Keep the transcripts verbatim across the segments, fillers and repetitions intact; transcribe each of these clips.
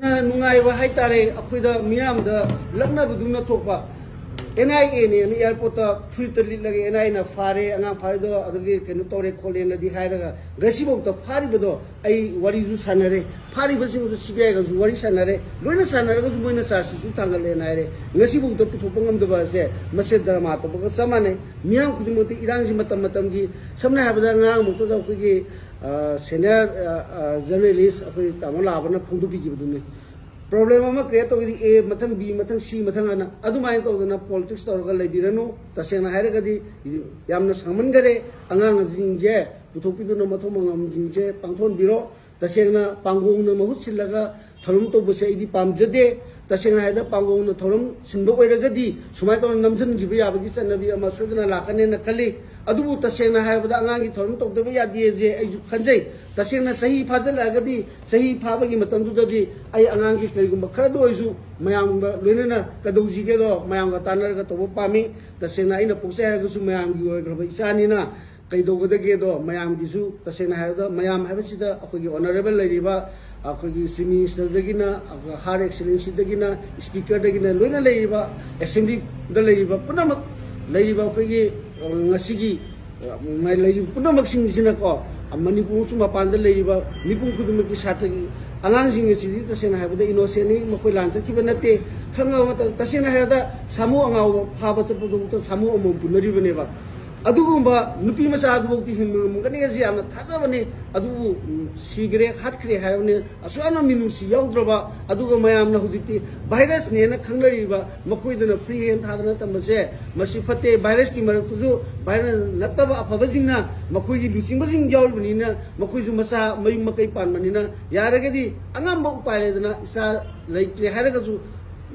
ꯅꯨꯡꯉꯥꯏꯕ ꯍꯥꯏꯇꯥꯔꯦ, ꯑꯩꯈꯣꯏꯗ ꯃꯤꯌꯥꯝꯗ ꯂꯛꯅꯕꯗꯨꯅ ꯊꯣꯛꯄ꯫ ꯑꯦꯟ ꯑꯥꯏ ꯑꯦꯅꯦꯅ ꯑꯦꯌꯥꯔꯄꯣꯔꯠꯇ ꯐꯨꯔꯤꯠꯇ ꯂꯤꯠꯂꯒ ꯑꯦꯟ ꯑꯥꯏꯅ ꯐꯥꯔꯦ, ꯑꯉꯥꯡ ꯐꯥꯔꯤꯗꯣ ꯑꯗꯨꯒꯤ ꯀꯩꯅꯣ ꯇꯧꯔꯦ ꯈꯣꯠꯂꯦꯅꯗꯤ ꯍꯥꯏꯔꯒ, ꯉꯁꯤꯐꯥꯎꯗ ꯐꯥꯔꯤꯕꯗꯣ ꯑꯩ ꯋꯥꯔꯤꯁꯨ ꯁꯥꯟꯅꯔꯦ, ꯐꯥꯔꯤꯕꯁꯤꯡꯗꯨ ꯁꯤ ꯕꯤ ꯑꯥꯏꯒꯁꯨ ꯋꯥꯔꯤ ꯁꯥꯟꯅꯔꯦ, ꯂꯣꯏꯅ ꯁꯥꯟꯅꯔꯒꯁꯨ ꯃꯣꯏꯅ ꯆꯥꯔꯖꯁꯤꯁꯨ ꯊꯥꯡꯒꯠꯂꯦꯅ ꯍꯥꯏꯔꯦ꯫ ꯉꯁꯤꯐꯥꯎꯗ ꯄꯨꯊꯣꯛꯄ ꯉꯝꯗꯕ ꯑꯁꯦ ꯃꯁꯦ ꯗ꯭ꯔꯃꯥ ꯇꯧꯕꯒ ꯆꯞ ꯃꯥꯟꯅꯩ꯫ ꯃꯤꯌꯥꯝ ꯈꯨꯗꯤꯡꯃꯛꯇꯤ ꯏꯔꯥꯡꯁꯤ ꯃꯇꯝ ꯃꯇꯝꯒꯤ, ꯁꯝꯅ ꯍꯥꯏꯔꯕꯗ ꯉꯔꯥꯡꯃꯨꯛꯇꯗ ꯑꯩꯈꯣꯏꯒꯤ ꯁꯦꯅꯤꯌꯔ ꯖꯔꯅꯦꯂꯤꯁ ꯑꯩꯈꯣꯏ ꯇꯥꯃꯣ ꯂꯥꯕꯅ ꯐꯣꯡꯗꯣꯛꯄꯤꯈꯤꯕꯗꯨꯅꯤ꯫ ꯄ꯭ꯔꯣꯕ꯭ꯂꯦꯝ ꯑꯃ ꯀ꯭ꯔꯤꯌꯦꯠ ꯇꯧꯔꯗꯤ ꯑꯦ ꯃꯊꯪ ꯕꯤ ꯃꯊꯪ ꯁꯤ ꯃꯊꯪ ꯑꯅ ꯑꯗꯨꯃꯥꯏꯅ ꯇꯧꯗꯅ ꯄꯣꯂꯤꯇꯤꯛꯁ ꯇꯧꯔꯒ ꯂꯩꯕꯤꯔꯅꯨ꯫ ꯇꯁꯦꯡꯅ ꯍꯥꯏꯔꯒꯗꯤ ꯌꯥꯝꯅ ꯁꯥꯡꯃꯟꯈꯔꯦ꯫ ꯑꯉꯥꯡꯁꯤꯡꯁꯦ ꯄꯨꯊꯣꯛꯄꯤꯗꯨꯅ ꯃꯊꯧ ꯃꯉꯝꯁꯤꯡꯁꯦ ꯄꯥꯡꯊꯣꯛꯍꯟꯕꯤꯔꯣ꯫ ꯇꯁꯦꯡꯅ ꯄꯥꯡꯒꯣꯡꯅ ꯃꯍꯨꯠ ꯁꯤꯜꯂꯒ ꯊꯧꯔꯝ ꯇꯧꯕꯁꯦ ꯑꯩꯗꯤ ꯄꯥꯝꯖꯗꯦ꯫ ꯇꯁꯦꯡꯅ ꯍꯥꯏꯔꯕꯗ ꯄꯥꯡꯒꯣꯡꯅ ꯊꯧꯔꯝ ꯁꯤꯟꯕ ꯑꯣꯏꯔꯒꯗꯤ ꯁꯨꯃꯥꯏꯅ ꯇꯧꯅ ꯅꯝꯁꯤꯟꯈꯤꯕ ꯌꯥꯕꯒꯤ ꯆꯠꯅꯕꯤ ꯑꯃ ꯁꯣꯏꯗꯅ ꯂꯥꯛꯀꯅꯦꯅ ꯈꯜꯂꯤ꯫ ꯑꯗꯨꯕꯨ ꯇꯁꯦꯡꯅ ꯍꯥꯏꯔꯕꯗ ꯑꯉꯥꯡꯒꯤ ꯊꯧꯔꯝ ꯇꯧꯗꯕ ꯌꯥꯗꯦꯁꯦ ꯑꯩꯁꯨ ꯈꯟꯖꯩ꯫ ꯇꯁꯦꯡꯅ ꯆꯍꯤ ꯐꯥꯖꯤꯜꯂꯛꯑꯒꯗꯤ, ꯆꯍꯤ ꯐꯥꯕꯒꯤ ꯃꯇꯝꯗꯨꯗꯗꯤ ꯑꯩ ꯑꯉꯥꯡꯒꯤ ꯀꯔꯤꯒꯨꯝꯕ ꯈꯔꯗ ꯑꯣꯏꯔꯁꯨ ꯃꯌꯥꯝꯒ ꯂꯣꯏꯅꯅ ꯀꯩꯗꯧꯁꯤꯒꯦꯗꯣ ꯃꯌꯥꯝꯒ ꯇꯥꯟꯅꯔꯒ ꯇꯧꯕ ꯄꯥꯝꯃꯤ꯫ ꯇꯁꯦꯡꯅ ꯑꯩꯅ ꯄꯣꯛꯆꯩ ꯍꯥꯏꯔꯒꯁꯨ ꯃꯌꯥꯝꯒꯤ ꯑꯣꯏꯈ꯭ꯔꯕ ꯏꯆꯥꯅꯤꯅ ꯀꯩꯗꯧꯒꯗꯒꯦꯗꯣ ꯃꯌꯥꯝꯒꯤꯁꯨ, ꯇꯁꯦꯡꯅ ꯍꯥꯏꯔꯕꯗ ꯃꯌꯥꯝ ꯍꯥꯏꯕꯁꯤꯗ ꯑꯩꯈꯣꯏꯒꯤ ꯑꯣꯅꯔꯦꯕꯜ ꯂꯩꯔꯤꯕ, ꯑꯩꯈꯣꯏꯒꯤ ꯆꯤꯐ ꯃꯤꯅꯤꯁꯇꯔꯗꯒꯤꯅ, ꯍꯥꯔ ꯑꯦꯛꯁꯦꯂꯦꯟꯁꯤꯗꯒꯤꯅ, ꯁ꯭ꯄꯤꯀꯔꯗꯒꯤꯅ ꯂꯣꯏꯅ ꯂꯩꯔꯤꯕ, ꯑꯦꯁꯦꯝꯕ꯭ꯂꯤꯗ ꯂꯩꯔꯤꯕ ꯄꯨꯝꯅꯃꯛ, ꯂꯩꯔꯤꯕ ꯑꯩꯈꯣꯏꯒꯤ, ꯑ, ꯉꯁꯤꯒꯤ, ꯑ, ꯃ-, ꯂꯩꯔꯤꯕ ꯄꯨꯝꯅꯃꯛꯁꯤꯡꯁꯤꯅꯀꯣ, ꯑ, ꯃꯅꯤꯄꯨꯔ ꯑꯃꯁꯨꯡ ꯃꯄꯥꯟꯗ ꯂꯩꯔꯤꯕ ꯃꯤꯄꯨꯝ ꯈꯨꯗꯤꯡꯃꯛꯀꯤ ꯁꯥꯇ꯭ꯔꯒꯤ ꯑꯉꯥꯡꯁꯤꯡ ꯑꯁꯤꯗꯤ ꯇꯁꯦꯡꯅ ꯍꯥꯏꯔꯕꯗ ꯏꯅꯣꯁꯦꯟꯅꯤ, ꯃꯈꯣꯏ ꯂꯥꯟ ꯆꯠꯈꯤꯕ ꯅꯠꯇꯦ꯫ ꯈꯪꯉꯕ ꯃꯇꯝꯗ, ꯇꯁꯦꯡꯅ ꯍꯥꯏꯔꯕꯗ ꯁꯥꯃꯨ ꯑꯉꯥꯎꯕ ꯐꯥꯕ ꯆꯠꯄꯗꯨꯐꯥꯎꯗ ꯁꯥꯃꯨ ꯑꯃꯃꯝ ꯄꯨꯟꯅꯔꯤꯕꯅꯦꯕ꯫ ꯑꯗꯨꯒꯨꯝꯕ ꯅꯨꯄꯤ ꯃꯆꯥ ꯑꯗꯨꯐꯥꯎꯗꯤ ꯍꯤꯡꯉꯝꯒꯅꯤ ꯍꯥꯏꯁꯤ ꯌꯥꯝꯅ ꯊꯥꯖꯕꯅꯤ꯫ ꯑꯗꯨꯕꯨ, ꯎꯝ, ꯁꯤꯈ꯭ꯔꯦ, ꯍꯥꯠꯈ꯭ꯔꯦ ꯍꯥꯏꯔꯕꯅꯤ꯫ ꯑꯁꯨꯛ ꯌꯥꯝꯅ ꯃꯤꯅꯨꯡꯁꯤ ꯌꯥꯎꯗ꯭ꯔꯕ, ꯑꯗꯨꯒ ꯃꯌꯥꯝꯅ ꯍꯧꯖꯤꯛꯇꯤ ꯚꯥꯏꯔꯁꯅꯦꯅ ꯈꯪꯅꯔꯤꯕ, ꯃꯈꯣꯏꯗꯅ ꯐ꯭ꯔꯤ ꯍꯦꯟ ꯊꯥꯗꯅ ꯇꯝꯕꯁꯦ, ꯃꯁꯤ ꯐꯠꯇꯦ꯫ ꯚꯥꯏꯔꯁꯀꯤ ꯃꯔꯛꯇꯁꯨ ꯚꯥꯏꯔꯁ ꯅꯠꯇꯕ ꯑꯐꯕꯁꯤꯡꯅ, ꯃꯈꯣꯏꯒꯤ ꯂꯨꯆꯤꯡꯕꯁꯤꯡ ꯌꯥꯎꯔꯤꯕꯅꯤꯅ, ꯃꯈꯣꯏꯁꯨ ꯃꯆꯥ ꯃꯌꯨꯝ ꯃꯀꯩ ꯄꯥꯟꯕꯅꯤꯅ, ꯌꯥꯔꯒꯗꯤ ꯑꯉꯝꯕ ꯎꯄꯥꯏ ꯂꯩꯗꯅ, ꯏꯆꯥ ꯂꯩꯇ꯭ꯔꯦ ꯍꯥꯏꯔꯒꯁꯨ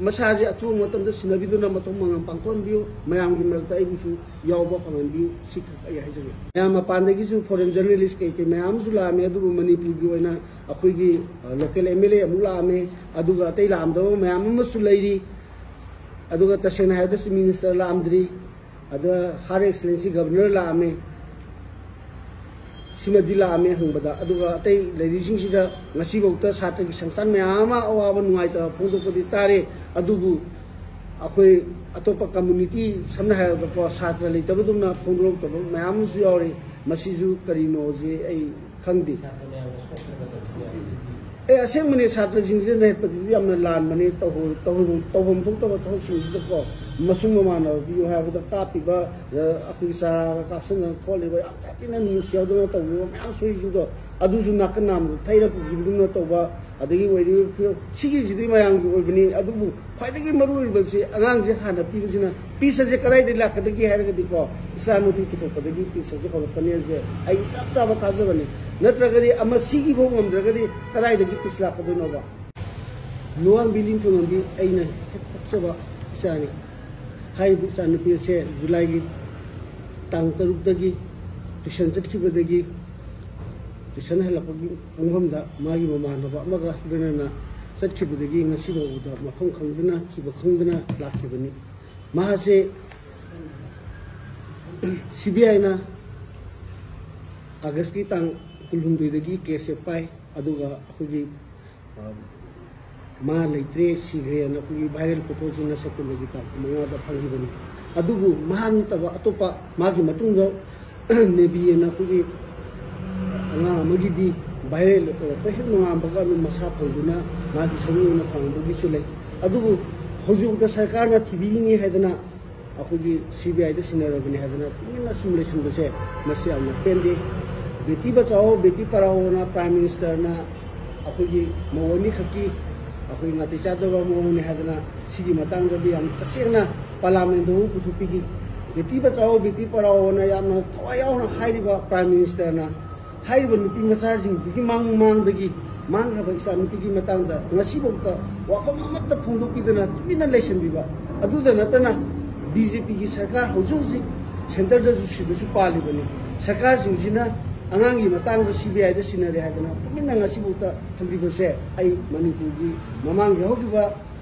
ꯃꯁꯥꯁꯦ ꯑꯊꯨꯕ ꯃꯇꯝꯗ ꯁꯤꯟꯅꯕꯤꯗꯨꯅ ꯃꯊꯧ ꯃꯉꯝ ꯄꯥꯡꯊꯣꯛꯍꯟꯕꯤꯌꯨ꯫ ꯃꯌꯥꯝꯒꯤ ꯃꯔꯛꯇ ꯑꯩꯕꯨꯁꯨ ꯌꯥꯎꯕ ꯐꯪꯍꯟꯕꯤꯌꯨ꯫ ꯁꯤ ꯈꯛ ꯑꯩ ꯍꯥꯏꯖꯒꯦ꯫ ꯃꯌꯥꯝ ꯃꯄꯥꯟꯗꯒꯤꯁꯨ ꯐꯣꯔꯦꯟ ꯖꯔꯅꯦꯂꯤꯁ ꯀꯩ ꯀꯩ ꯃꯌꯥꯝ ꯑꯃꯁꯨ ꯂꯥꯛꯑꯝꯃꯦ, ꯑꯗꯨꯕꯨ ꯃꯅꯤꯄꯨꯔꯒꯤ ꯑꯣꯏꯅ ꯑꯩꯈꯣꯏꯒꯤ, ꯑ, ꯂꯣꯀꯦꯜ ꯑꯦꯝ ꯑꯦꯜ ꯑꯦ ꯑꯃꯨꯛ ꯂꯥꯛꯑꯝꯃꯦ, ꯑꯗꯨꯒ ꯑꯇꯩ ꯂꯥꯛꯑꯝꯗꯕ ꯃꯌꯥꯝ ꯑꯃꯁꯨ ꯂꯩꯔꯤ꯫ ꯑꯗꯨꯒ ꯇꯁꯦꯡꯅ ꯍꯥꯏꯔꯕꯗ ꯆꯤꯐ ꯃꯤꯅꯤꯁꯇꯔ ꯂꯥꯛꯑꯝꯗ꯭ꯔꯤ, ꯑꯗ ꯍꯥꯔ ꯑꯦꯛꯁꯦꯂꯦꯟꯁꯤ ꯒꯕꯔꯅꯔ ꯂꯥꯛꯑꯝꯃꯦ꯫ ꯁꯤꯃꯗꯤ ꯂꯥꯛꯑꯝꯃꯦ ꯍꯪꯕꯗ꯫ ꯑꯗꯨꯒ ꯑꯇꯩ ꯂꯩꯔꯤꯁꯤꯡꯁꯤꯗ ꯉꯁꯤꯐꯥꯎꯗ ꯁꯥꯇ꯭ꯔꯒꯤ ꯁꯪꯁꯊꯥꯟ ꯃꯌꯥꯝ ꯑꯃ ꯑꯋꯥꯕ ꯅꯨꯡꯉꯥꯏꯇꯕ ꯐꯣꯡꯗꯣꯛꯄꯗꯤ ꯇꯥꯔꯦ꯫ ꯑꯗꯨꯕꯨ ꯑꯩꯈꯣꯏ ꯑꯇꯣꯞꯄ ꯀꯝꯃꯨꯅꯤꯇꯤ, ꯁꯝꯅ ꯍꯥꯏꯔꯕꯗꯀꯣ, ꯁꯥꯇ꯭ꯔ ꯂꯩꯇꯕꯗꯨꯝꯅ ꯐꯣꯡꯗꯣꯔꯛꯇꯕ ꯃꯌꯥꯝ ꯑꯃꯁꯨ ꯌꯥꯎꯔꯤ꯫ ꯃꯁꯤꯁꯨ ꯀꯔꯤꯅꯣꯁꯦ ꯑꯩ ꯈꯪꯗꯦ꯫ ꯑꯦ, ꯑꯁꯦꯡꯕꯅꯦ, ꯁꯥꯇ꯭ꯔꯁꯤꯡꯁꯤꯅ ꯅꯦꯠꯄꯗꯨꯗꯤ ꯌꯥꯝꯅ ꯂꯥꯟꯕꯅꯦ꯫ ꯇꯧꯍꯧ-, ꯇꯧꯍꯧ-, ꯇꯧꯐꯝ ꯊꯣꯛꯇꯕ ꯊꯕꯛꯁꯤꯡꯁꯤꯗꯀꯣ, ꯃꯁꯨꯡ ꯃꯃꯥꯟꯅꯕ ꯄꯤꯌꯨ ꯍꯥꯏꯕꯗ ꯀꯥꯞꯄꯤꯕ, ꯑ, ꯑꯩꯈꯣꯏꯒꯤ ꯆꯥꯔꯥꯒ ꯀꯥꯞꯁꯤꯟꯗꯅ ꯈꯣꯠꯂꯤꯕ ꯌꯥꯝ ꯁꯥꯊꯤꯅ ꯅꯨꯡꯁꯤ ꯌꯥꯎꯗꯅ ꯇꯧꯕꯤꯕ ꯃꯌꯥꯝ ꯁꯣꯏꯁꯤꯡꯗꯣ, ꯑꯗꯨꯁꯨ ꯅꯥꯀꯟ ꯅꯥꯝꯗ ꯊꯩꯔ ꯄꯨꯈꯤꯕꯗꯨꯅ ꯇꯧꯕ, ꯑꯗꯒꯤ ꯑꯣꯏꯔꯤꯕ ꯐꯤꯕꯝ ꯁꯤꯒꯤꯁꯤꯗꯤ ꯃꯌꯥꯝꯒꯤ ꯑꯣꯏꯕꯅꯤ꯫ ꯑꯗꯨꯕꯨ ꯈ꯭ꯋꯥꯏꯗꯒꯤ ꯃꯔꯨ ꯑꯣꯏꯔꯤꯕꯁꯤ ꯑꯉꯥꯡꯁꯦ ꯍꯥꯟꯅ ꯄꯤꯕꯁꯤꯅ, ꯄꯤꯁ ꯑꯁꯦ ꯀꯗꯥꯏꯗꯒꯤ ꯂꯥꯛꯀꯗꯒꯦ ꯍꯥꯏꯔꯒꯗꯤꯀꯣ, ꯏꯆꯥ ꯅꯨꯄꯤ ꯄꯨꯊꯣꯛꯄꯗꯒꯤ ꯄꯤꯁ ꯑꯁꯦ ꯍꯧꯔꯛꯀꯅꯤ ꯍꯥꯏꯁꯦ ꯑꯩ ꯆꯞ ꯆꯥꯕ ꯊꯥꯖꯕꯅꯤ꯫ ꯅꯠꯇ꯭ꯔꯒꯗꯤ ꯑꯃ ꯁꯤꯒꯤꯐꯥꯎ ꯉꯝꯗ꯭ꯔꯒꯗꯤ ꯀꯗꯥꯏꯗꯒꯤ ꯄꯤꯁ ꯂꯥꯛꯀꯗꯣꯏꯅꯣꯕ? ꯂꯨꯋꯥꯡꯕꯤ ꯂꯤꯟꯊꯣꯏꯉꯝꯕꯤ ꯑꯩꯅ ꯍꯦꯛ ꯄꯣꯛꯆꯕ ꯏꯆꯥꯅꯤ꯫ ꯍꯥꯏꯔꯤꯕ ꯏꯆꯥ ꯅꯨꯄꯤ ꯑꯁꯦ ꯖꯨꯂꯥꯏꯒꯤ ꯇꯥꯡ ꯇꯔꯨꯛꯇꯒꯤ ꯇꯨꯏꯁꯟ ꯆꯠꯈꯤꯕꯗꯒꯤ, ꯇꯨꯏꯁꯟ ꯍꯜꯂꯛꯄꯒꯤ ꯄꯨꯡꯐꯝꯗ ꯃꯥꯒꯤ ꯃꯃꯥꯟꯅꯕ ꯑꯃꯒ ꯂꯣꯏꯅꯅ ꯆꯠꯈꯤꯕꯗꯒꯤ ꯉꯁꯤ ꯐꯥꯎꯕꯗ ꯃꯐꯝ ꯈꯪꯗꯅ, ꯊꯤꯕ ꯈꯪꯗꯅ ꯂꯥꯛꯈꯤꯕꯅꯤ꯫ ꯃꯍꯥꯛꯁꯦ ꯁꯤ ꯕꯤ ꯑꯥꯏꯅ ꯑꯥꯒꯁꯀꯤ ꯇꯥꯡ ꯀꯨꯟꯍꯨꯝꯗꯣꯏꯗꯒꯤ ꯀꯦꯁꯁꯦ ꯄꯥꯏ꯫ ꯑꯗꯨꯒ ꯑꯩꯈꯣꯏꯒꯤ, ꯑ, ꯃꯥ ꯂꯩꯇ꯭ꯔꯦ, ꯁꯤꯈ꯭ꯔꯦꯅ ꯑꯩꯈꯣꯏꯒꯤ ꯚꯥꯏꯔꯦꯜ ꯐꯣꯇꯣꯁꯤꯡꯅ ꯁꯦꯞꯇꯦꯝꯕꯔꯒꯤ ꯇꯥꯡ ꯀꯨꯟꯃꯉꯥꯗ ꯐꯪꯈꯤꯕꯅꯤ꯫ ꯑꯗꯨꯕꯨ ꯃꯍꯥꯛ ꯅꯠꯇꯕ ꯑꯇꯣꯞꯄ ꯃꯥꯒꯤ ꯃꯇꯨꯡꯗ ꯅꯦꯕꯤꯑꯅ ꯑꯩꯈꯣꯏꯒꯤ ꯑꯉꯥꯡ ꯑꯃꯒꯤꯗꯤ ꯚꯥꯏꯔꯦꯜ ꯑꯣꯏꯔꯛꯄ ꯍꯦꯛ ꯅꯣꯡꯉꯥꯟꯕꯒ ꯑꯗꯨꯝ ꯃꯁꯥ ꯐꯪꯗꯨꯅ ꯃꯥꯒꯤ ꯁꯔꯨ ꯑꯣꯏꯅ ꯐꯪꯕꯒꯤꯁꯨ ꯂꯩ꯫ ꯑꯗꯨꯕꯨ ꯍꯧꯖꯤꯛꯐꯥꯎꯗ ꯁꯔꯀꯥꯔꯅ ꯊꯤꯕꯤꯔꯤꯅꯤ ꯍꯥꯏꯗꯅ ꯑꯩꯈꯣꯏꯒꯤ ꯁꯤ ꯕꯤ ꯑꯥꯏꯗ ꯁꯤꯟꯅꯔꯕꯅꯤ ꯍꯥꯏꯗꯅ ꯇꯨꯃꯤꯟꯅ ꯁꯨꯝ ꯂꯩꯁꯤꯟꯕꯁꯦ ꯃꯁꯤ ꯌꯥꯝꯅ ꯄꯦꯟꯗꯦ꯫ ꯕꯦꯇꯤ ꯕꯆꯥꯑꯣ, ꯕꯦꯇꯤ ꯄꯔꯥꯑꯣꯅ ꯄ꯭ꯔꯥꯏꯝ ꯃꯤꯅꯤꯁꯇꯔꯅ ꯑꯩꯈꯣꯏꯒꯤ ꯃꯧ ꯑꯅꯤꯈꯛꯀꯤ ꯑꯩꯈꯣꯏ ꯅꯥꯇꯩ ꯆꯥꯗꯕ ꯃꯑꯣꯡꯅꯤ ꯍꯥꯏꯗꯅ ꯁꯤꯒꯤ ꯃꯇꯥꯡꯗꯗꯤ ꯌꯥꯝ ꯇꯁꯦꯡꯅ ꯄꯥꯔꯂꯥꯃꯦꯟꯗꯕꯨ ꯄꯨꯊꯣꯛꯄꯤꯈꯤ꯫ ꯕꯦꯇꯤ ꯕꯆꯥꯑꯣ, ꯕꯦꯇꯤ ꯄꯔꯥꯑꯣꯅ ꯌꯥꯝꯅ ꯊꯋꯥꯏ ꯌꯥꯎꯅ ꯍꯥꯏꯔꯤꯕ ꯄ꯭ꯔꯥꯏꯝ ꯃꯤꯅꯤꯁꯇꯔꯅ ꯍꯥꯏꯔꯤꯕ ꯅꯨꯄꯤ ꯃꯆꯥꯁꯤꯡꯗꯨꯒꯤ ꯃꯥꯡ-, ꯃꯥꯡꯗꯒꯤ ꯃꯥꯡꯈ꯭ꯔꯕ ꯏꯆꯥ ꯅꯨꯄꯤꯒꯤ ꯃꯇꯥꯡꯗ ꯉꯁꯤꯐꯥꯎꯗ ꯋꯥꯐꯝ ꯑꯃꯠꯇ ꯐꯣꯡꯗꯣꯛꯄꯤꯗꯅ ꯇꯨꯃꯤꯟꯅ ꯂꯩꯁꯤꯟꯕꯤꯕ꯫ ꯑꯗꯨꯗ ꯅꯠꯇꯅ ꯕꯤ ꯖꯦ ꯄꯤꯒꯤ ꯁꯔꯀꯥꯔ ꯍꯧꯖꯤꯛ ꯍꯧꯖꯤꯛ ꯁꯦꯟꯇꯔꯗꯁꯨ ꯁꯤꯗꯁꯨ ꯄꯥꯜꯂꯤꯕꯅꯤ꯫ ꯁꯔꯀꯥꯔꯁꯤꯡꯁꯤꯅ ꯑꯉꯥꯡꯒꯤ ꯃꯇꯥꯡꯗ ꯁꯤ ꯕꯤ ꯑꯥꯏꯗ ꯁꯤꯟꯅꯔꯦ ꯍꯥꯏꯗꯅ ꯇꯨꯃꯤꯟꯅ ꯉꯁꯤꯐꯥꯎꯗ ꯊꯝꯕꯤꯕꯁꯦ ꯑꯩ ꯃꯅꯤꯄꯨꯔꯒꯤ ꯃꯃꯥꯡꯒꯤ ꯍꯧꯈꯤꯕ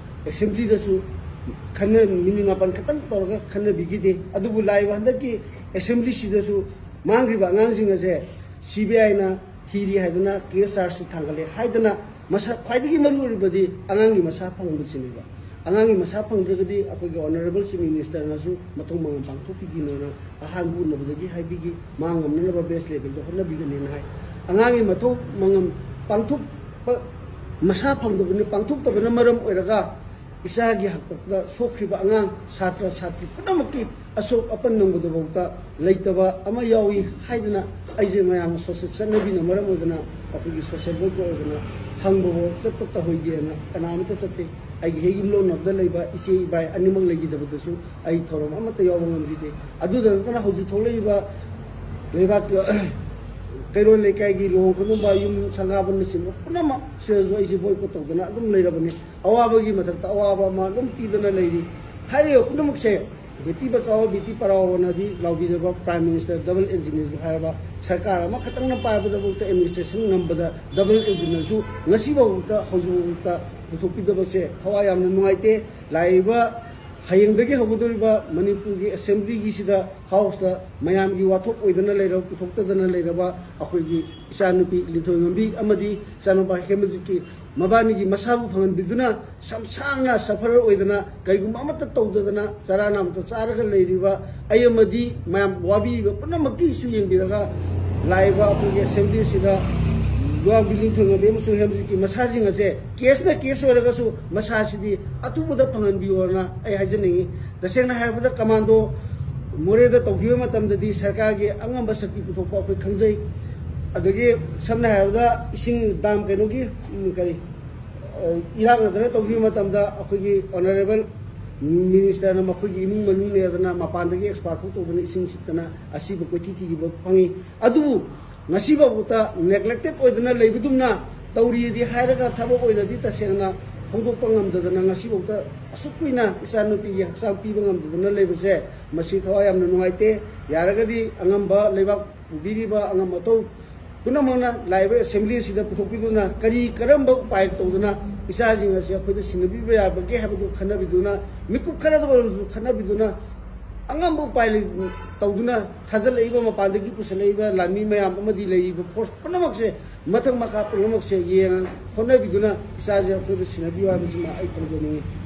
ꯑꯦꯁꯦꯝꯕ꯭ꯂꯤꯗꯁꯨ ꯈꯟꯅ-, ꯃꯤꯅꯤꯠ ꯃꯥꯄꯟ ꯈꯛꯇꯪ ꯇꯧꯔꯒ ꯈꯟꯅꯕꯤꯈꯤꯗꯦ꯫ ꯑꯗꯨꯕꯨ ꯂꯥꯛꯏꯕ ꯍꯟꯗꯛꯀꯤ ꯑꯦꯁꯦꯝꯕ꯭ꯂꯤꯁꯤꯗꯁꯨ ꯃꯥꯡꯈ꯭ꯔꯤꯕ ꯑꯉꯥꯡꯁꯤꯡ ꯑꯁꯦ ꯁꯤ ꯕꯤ ꯑꯥꯏꯅ ꯊꯤꯔꯤ ꯍꯥꯏꯗꯨꯅ ꯀꯦꯁ ꯆꯥꯔꯖꯁꯤ ꯊꯥꯡꯒꯠꯂꯦ ꯍꯥꯏꯗꯅ ꯃꯁꯥ, ꯈ꯭ꯋꯥꯏꯗꯒꯤ ꯃꯔꯨ ꯑꯣꯏꯔꯤꯕꯗꯤ ꯑꯉꯥꯡꯒꯤ ꯃꯁꯥ ꯐꯪꯕꯁꯤꯅꯦꯕ꯫ ꯑꯉꯥꯡꯒꯤ ꯃꯁꯥ ꯐꯪꯗ꯭ꯔꯒꯗꯤ ꯑꯩꯈꯣꯏꯒꯤ ꯑꯣꯅꯔꯦꯕꯜ ꯆꯤꯐ ꯃꯤꯅꯤꯁꯇꯔꯅꯁꯨ ꯃꯊꯧ ꯃꯉꯝ ꯄꯥꯡꯊꯣꯛꯄꯤꯒꯅꯣꯅ ꯑꯍꯥꯟꯕ ꯎꯅꯕꯗꯒꯤ ꯍꯥꯏꯕꯤꯈꯤ꯫ ꯃꯥ ꯉꯝꯅꯅꯕ ꯕꯦꯁ ꯂꯦꯚꯦꯜꯗ ꯍꯣꯠꯅꯕꯤꯒꯅꯦꯅ ꯍꯥꯏ꯫ ꯑꯉꯥꯡꯒꯤ ꯃꯊꯧ ꯃꯉꯝ ꯄꯥꯡꯊꯣꯛꯄ, ꯃꯁꯥ ꯐꯪꯗꯕꯅ, ꯄꯥꯡꯊꯣꯛꯇꯕꯅ ꯃꯔꯝ ꯑꯣꯏꯔꯒ ꯏꯆꯥꯒꯤ ꯍꯥꯛꯇꯛꯇ ꯁꯣꯛꯈ꯭ꯔꯤꯕ ꯑꯉꯥꯡ, ꯁꯥꯇ꯭ꯔ ꯁꯥꯇ꯭ꯔꯤ ꯄꯨꯝꯅꯃꯛꯀꯤ ꯑꯁꯣꯛ ꯑꯄꯟ ꯅꯪꯕꯗꯐꯥꯎꯗ ꯂꯩꯇꯕ ꯑꯃ ꯌꯥꯎꯏ ꯍꯥꯏꯗꯅ ꯑꯩꯁꯦ ꯃꯌꯥꯝꯅ ꯁꯣꯁꯦꯜ ꯆꯠꯅꯕꯤꯅ ꯃꯔꯝ ꯑꯣꯏꯗꯅ ꯑꯩꯈꯣꯏꯒꯤ ꯁꯣꯁꯦꯜ ꯋꯥꯔꯛꯀꯤ ꯑꯣꯏꯗꯅ ꯍꯪꯕꯐꯥꯎ ꯆꯠꯄ ꯇꯧꯍꯩꯗꯦꯅ ꯀꯅꯥꯃꯠꯇ ꯆꯠꯇꯦ꯫ ꯑꯩꯒꯤ ꯍꯦꯛ ꯌꯨꯝꯂꯣꯟꯅꯕꯗ ꯂꯩꯕ ꯏꯆꯦ ꯏꯕꯥꯏ ꯑꯅꯤꯃꯛ ꯂꯩꯈꯤꯗꯕꯗꯁꯨ ꯑꯩ ꯊꯧꯔꯝ ꯑꯃꯠꯇ ꯌꯥꯎꯕ ꯉꯝꯈꯤꯗꯦ꯫ ꯑꯗꯨꯗ ꯅꯠꯇꯅ ꯍꯧꯖꯤꯛ ꯊꯣꯛꯂꯛꯏꯕ ꯂꯩꯕꯥꯛꯀꯤ ꯀꯩꯔꯣꯜ ꯂꯩꯀꯥꯏꯒꯤ ꯂꯨꯍꯣꯡ ꯈꯣꯡꯗꯣꯡꯕ, ꯌꯨꯝ ꯁꯪꯒꯥꯕꯅꯆꯤꯡꯕ ꯄꯨꯝꯅꯃꯛ ꯁꯤꯗꯁꯨ ꯑꯩꯁꯦ ꯕꯣꯏꯀꯣꯠ ꯇꯧꯗꯅ ꯑꯗꯨꯝ ꯂꯩꯔꯕꯅꯤ꯫ ꯑꯋꯥꯕꯒꯤ ꯃꯊꯛꯇ ꯑꯋꯥꯕ ꯑꯃ ꯑꯗꯨꯝ ꯄꯤꯗꯨꯅ ꯂꯩꯔꯤ꯫ ꯍꯥꯏꯔꯤꯕ ꯄꯨꯝꯅꯃꯛꯁꯦ ꯕꯦꯇꯤ ꯕꯆꯥꯑꯣ ꯕꯦꯇꯤ ꯄꯔꯥꯑꯣꯅꯗꯤ ꯂꯥꯎꯕꯤꯔꯕ ꯄ꯭ꯔꯥꯏꯝ ꯃꯤꯅꯤꯁꯇꯔ ꯗꯕꯜ ꯏꯟꯖꯤꯟꯅꯁꯨ ꯍꯥꯏꯔꯕ ꯁꯔꯀꯥꯔ ꯑꯃꯈꯛꯇꯪꯅ ꯄꯥꯏꯕꯗꯐꯥꯎꯗ ꯑꯦꯗꯃꯤꯅꯤꯁꯇ꯭ꯔꯦꯁꯟ ꯉꯝꯕꯗ ꯗꯕꯜ ꯏꯟꯖꯤꯟꯅꯁꯨ ꯉꯁꯤꯐꯥꯎꯕꯗ ꯍꯧꯖꯤꯛꯐꯥꯎꯕꯗ ꯄꯨꯊꯣꯛꯄꯤꯗꯕꯁꯦ ꯊꯋꯥꯏ ꯌꯥꯝꯅ ꯅꯨꯡꯉꯥꯏꯇꯦ꯫ ꯂꯥꯛꯏꯕ ꯍꯌꯦꯡꯗꯒꯤ ꯍꯧꯒꯗꯧꯔꯤꯕ ꯃꯅꯤꯄꯨꯔꯒꯤ ꯑꯦꯁꯦꯝꯕ꯭ꯂꯤꯒꯤꯁꯤꯗ ꯍꯥꯎꯁꯇ ꯃꯌꯥꯝꯒꯤ ꯋꯥꯊꯣꯛ ꯑꯣꯏꯗꯅ ꯂꯩꯔꯕ, ꯄꯨꯊꯣꯛꯇꯗꯅ ꯂꯩꯔꯕ ꯑꯩꯈꯣꯏꯒꯤ ꯏꯆꯥꯅꯨꯄꯤ ꯂꯤꯟꯊꯣꯏꯉꯝꯕꯤ ꯑꯃꯗꯤ ꯏꯆꯥꯅꯨꯄꯥ ꯍꯦꯃꯖꯤꯠꯀꯤ ꯃꯕꯥꯅꯤꯒꯤ ꯃꯁꯥꯕꯨ ꯐꯪꯍꯟꯕꯤꯗꯨꯅ ꯁꯝꯁꯥꯡꯅ ꯁꯐꯔ ꯑꯣꯏꯗꯅ ꯀꯩꯒꯨꯝꯕ ꯑꯃꯠꯇ ꯇꯧꯗꯗꯅ ꯆꯔꯥ ꯅꯥꯝꯇ ꯆꯥꯔꯒ ꯂꯩꯔꯤꯕ ꯑꯩ ꯑꯃꯗꯤ ꯃꯌꯥꯝ ꯋꯥꯕꯤꯔꯤꯕ ꯄꯨꯝꯅꯃꯛꯀꯤꯁꯨ ꯌꯦꯡꯕꯤꯔꯒ ꯂꯥꯛꯏꯕ ꯑꯩꯈꯣꯏꯒꯤ ꯑꯦꯁꯦꯝꯕ꯭ꯂꯤ ꯑꯁꯤꯗ ꯂꯨꯋꯥꯡꯕꯤ ꯂꯤꯟꯊꯣꯏꯉꯝꯕꯤ ꯑꯃꯁꯨꯡ ꯍꯦꯃꯖꯤꯠꯀꯤ ꯃꯁꯥꯁꯤꯡ ꯑꯁꯦ ꯀꯦꯁꯅ ꯀꯦꯁ ꯑꯣꯏꯔꯒꯁꯨ ꯃꯁꯥꯁꯤꯗꯤ ꯑꯊꯨꯕꯗ ꯐꯪꯍꯟꯕꯤꯌꯣꯅ ꯑꯩ ꯍꯥꯏꯖꯅꯤꯡꯏ꯫ ꯇꯁꯦꯡꯅ ꯍꯥꯏꯔꯕꯗ ꯀꯃꯥꯟꯗꯣ ꯃꯣꯔꯦꯗ ꯇꯧꯈꯤꯕ ꯃꯇꯝꯗꯗꯤ ꯁꯔꯀꯥꯔꯒꯤ ꯑꯉꯝꯕ ꯁꯛꯇꯤ ꯄꯨꯊꯣꯛꯄ ꯑꯩꯈꯣꯏ ꯈꯪꯖꯩ꯫ ꯑꯗꯒꯤ ꯁꯝꯅ ꯍꯥꯏꯔꯕꯗ ꯏꯁꯤꯡ ꯗꯥꯝ ꯀꯩꯅꯣꯒꯤ, ꯎꯝ, ꯀꯔꯤ, ꯑ, ꯏꯔꯥꯛꯅꯗꯅ ꯇꯧꯈꯤꯕ ꯃꯇꯝꯗ ꯑꯩꯈꯣꯏꯒꯤ ꯑꯣꯅꯔꯦꯕꯜ ꯃꯤꯅꯤꯁꯇꯔꯅ ꯃꯈꯣꯏꯒꯤ ꯏꯃꯨꯡ ꯃꯅꯨꯡꯅꯦꯗꯅ ꯃꯄꯥꯟꯗꯒꯤ ꯑꯦꯛꯁꯄꯥꯔꯠ ꯐꯥꯎ ꯇꯧꯗꯅ ꯏꯁꯤꯡ ꯁꯤꯠꯇꯅ ꯑꯁꯤꯕ ꯀꯣꯏꯊꯤ ꯊꯤꯈꯤꯕ ꯐꯪꯉꯤ꯫ ꯑꯗꯨꯕꯨ ꯉꯁꯤ ꯐꯥꯎꯕꯗ ꯅꯦꯒ꯭ꯂꯦꯛꯇꯦꯠ ꯑꯣꯏꯗꯅ ꯂꯩꯕꯗꯨꯝꯅ ꯇꯧꯔꯤꯗꯤ ꯍꯥꯏꯔꯒ ꯊꯕꯛ ꯑꯣꯏꯅꯗꯤ ꯇꯁꯦꯡꯅ ꯐꯣꯡꯗꯣꯛꯄ ꯉꯝꯗꯗꯅ ꯉꯁꯤ ꯐꯥꯎꯗ ꯑꯁꯨꯛ ꯀꯨꯏꯅ ꯏꯆꯥꯅꯨꯄꯤꯒꯤ ꯍꯛꯆꯥꯡ ꯄꯤꯕ ꯉꯝꯗꯗꯅ ꯂꯩꯕꯁꯦ ꯃꯁꯤ ꯊꯋꯥꯏ ꯌꯥꯝꯅ ꯅꯨꯡꯉꯥꯏꯇꯦ꯫ ꯌꯥꯔꯒꯗꯤ ꯑꯉꯝꯕ ꯂꯩꯕꯥꯛ ꯄꯨꯕꯤꯔꯤꯕ ꯑꯉꯝ ꯑꯇꯧ ꯄꯨꯝꯅꯃꯛꯅ ꯂꯥꯛꯏꯕ ꯑꯦꯁꯦꯝꯕ꯭ꯂꯤ ꯑꯁꯤꯗ ꯄꯨꯊꯣꯛꯄꯤꯗꯨꯅ ꯀꯔꯤ ꯀꯔꯝꯕ ꯎꯄꯥꯏ ꯇꯧꯗꯨꯅ ꯏꯆꯥꯁꯤꯡ ꯑꯁꯤ ꯑꯩꯈꯣꯏꯗ ꯁꯤꯟꯅꯕꯤꯕ ꯌꯥꯕꯒꯦ ꯍꯥꯏꯕꯗꯨ ꯈꯟꯅꯕꯤꯗꯨꯅ ꯃꯤꯀꯨꯞ ꯈꯔꯗ ꯑꯣꯏꯔꯕꯁꯨ ꯈꯟꯅꯕꯤꯗꯨꯅ ꯑꯉꯝꯕ ꯎꯄꯥꯏ ꯂꯩ-, ꯇꯧꯗꯨꯅ ꯊꯥꯖꯤꯜꯂꯛꯏꯕ, ꯃꯄꯥꯟꯗꯒꯤ ꯄꯨꯁꯤꯜꯂꯛꯏꯕ ꯂꯥꯟꯃꯤ ꯃꯌꯥꯝ ꯑꯃꯗꯤ ꯂꯩꯔꯤꯕ ꯐꯣꯔꯁ ꯄꯨꯝꯅꯃꯛꯁꯦ, ꯃꯊꯛ ꯃꯈꯥ ꯄꯨꯝꯅꯃꯛꯁꯦ ꯌꯦꯡꯉ ꯍꯣꯠꯅꯕꯤꯗꯨꯅ ꯏꯆꯥꯁꯦ ꯑꯩꯈꯣꯏꯗ ꯁꯤꯟꯅꯕꯤꯌꯨ ꯍꯥꯏꯕꯁꯤꯃ ꯑꯩ ꯊꯝꯖꯅꯤꯡꯉꯤ꯫